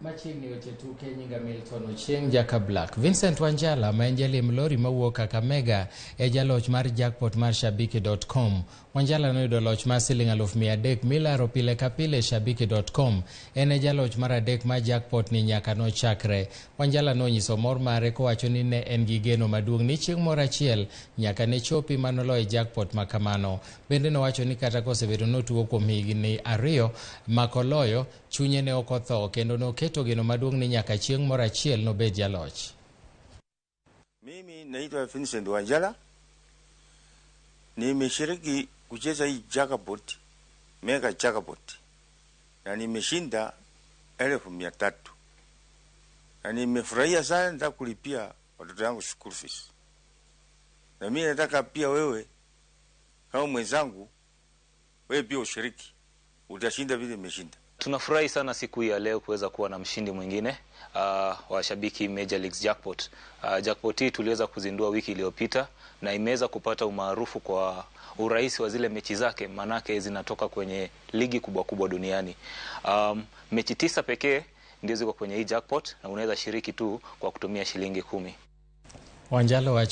Machiegni weche tuke nyinga Milton Ochieng Jaka Black. Vincent Wanjala ma en jalim lori mawuok Kakamega e jaloch mar jackpot mar Shabiki.com. Wanjala noyudo loch mar siling 300,000 milaro pile ka pile Shabiki.com. En e jaloch mar adek mar jackpot ni nyaka nochakre. Wanjala nonyiso mor mare kowacho ni ne en gi geno maduong' ni chieng' moro achiel nyaka ne chopi manoloyo jackpot ma kamano. Bende nowacho ni kata kosebedo notuo kuom higni 2 makoloyo, chunye ne ok otho kendo noketo geno maduong' ni nyaka chieng' moro achiel nobed jaloch. Mimi naitwa Vincent Wanjala, nimeshiriki kucheza hii jackpot, mega jackpot, na nimeshinda 300,000, na nimefurahia sana. Nataka kulipia watoto yangu school fees, na mimi nataka pia wewe kama mwenzangu, wewe pia ushiriki, utashinda vile nimeshinda. Tunafurahi sana siku hii ya leo kuweza kuwa na mshindi mwingine wa Shabiki Major Leagues Jackpot. Jackpot hii tuliweza kuzindua wiki iliyopita na imeweza kupata umaarufu kwa urahisi wa zile mechi zake, manake zinatoka kwenye ligi kubwa kubwa duniani. Mechi 9 pekee ndio ziko kwenye hii jackpot na unaweza shiriki tu kwa kutumia shilingi 10. Wanjala wacho